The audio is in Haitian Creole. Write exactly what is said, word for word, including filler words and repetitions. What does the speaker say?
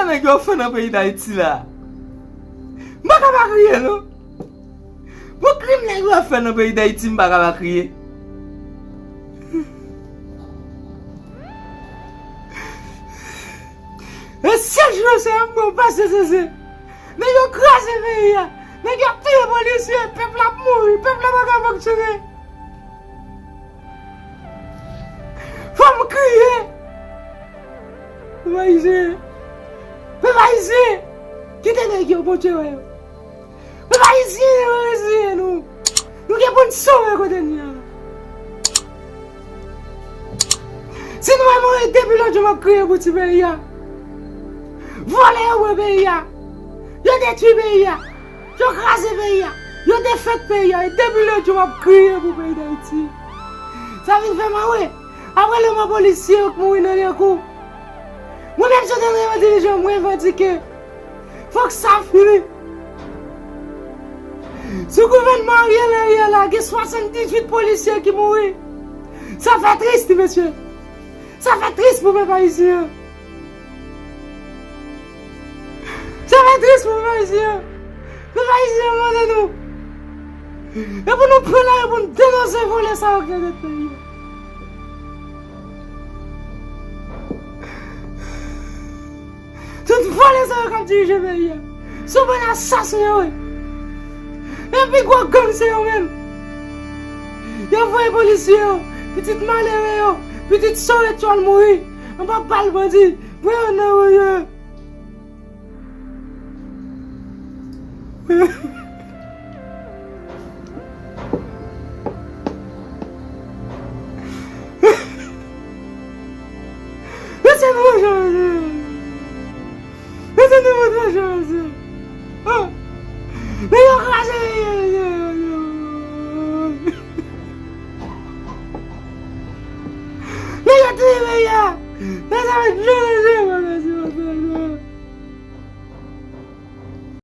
Nèg yo fè nan peyi Dayiti la. M pa ka pa kriye, non. Bon, krim nèg yo ap fè nan peyi Dayiti, m pa ka pa kriye. E sèt jou se yon bon pase sese. Nèg yo kraze peyi a. Nèg yo ap touye polisye. Pèp la ap mouri. Pèp la pa ka fonksyone. Fò m kriye. Pèp ayisyen. Pèp ayisyen. Kite nèg yo, Bondye wè yo. Pèp ayisyen, reziye nou. Nou gen pou n sove kote n ye a. Si nou pa mouri depi lòt jou, m ap kriye pou ti peyi a. Vòlè yo pran peyi a. Yo detwi peyi a. Yo kraze peyi a. Yo defèt peyi a. E depi lòt jou, m ap kriye pou peyi Dayiti. Sa vin fè m wè. Apre lanmò polisye yo k mouri nan Lyankou. Mwen menm, si yo te revandike, jan mwen revandike. Fòk sa fini. Sou gouvènman Ariel Henry a la, gen swasanndizuit polisye ki mouri. Sa fè tris, ti mesye. Sa fè tris pou pèp ayisyen an. Sa fè tris pou pèp ayisyen an. Pèp ayisyen an mande nou. E pou nou pran lari pou n denonse vòlè sa yo k nan tèt peyi a. Tout vòlè sa yo k ap dirije peyi a. Se yon bann asasen yo ye. E pi gwo gang se yo menm. Yo voye polisye yo, pitit malere yo, pitit sòrèt yo al mouri anba bal bandi. Voye yo nan voye yo. Mesye, nou manje, mesye. Mesye, nou manje, mesye. Oh. Nèg yo kraze, mesye. Nèg yo touye, mesye. Mesye, nou manje.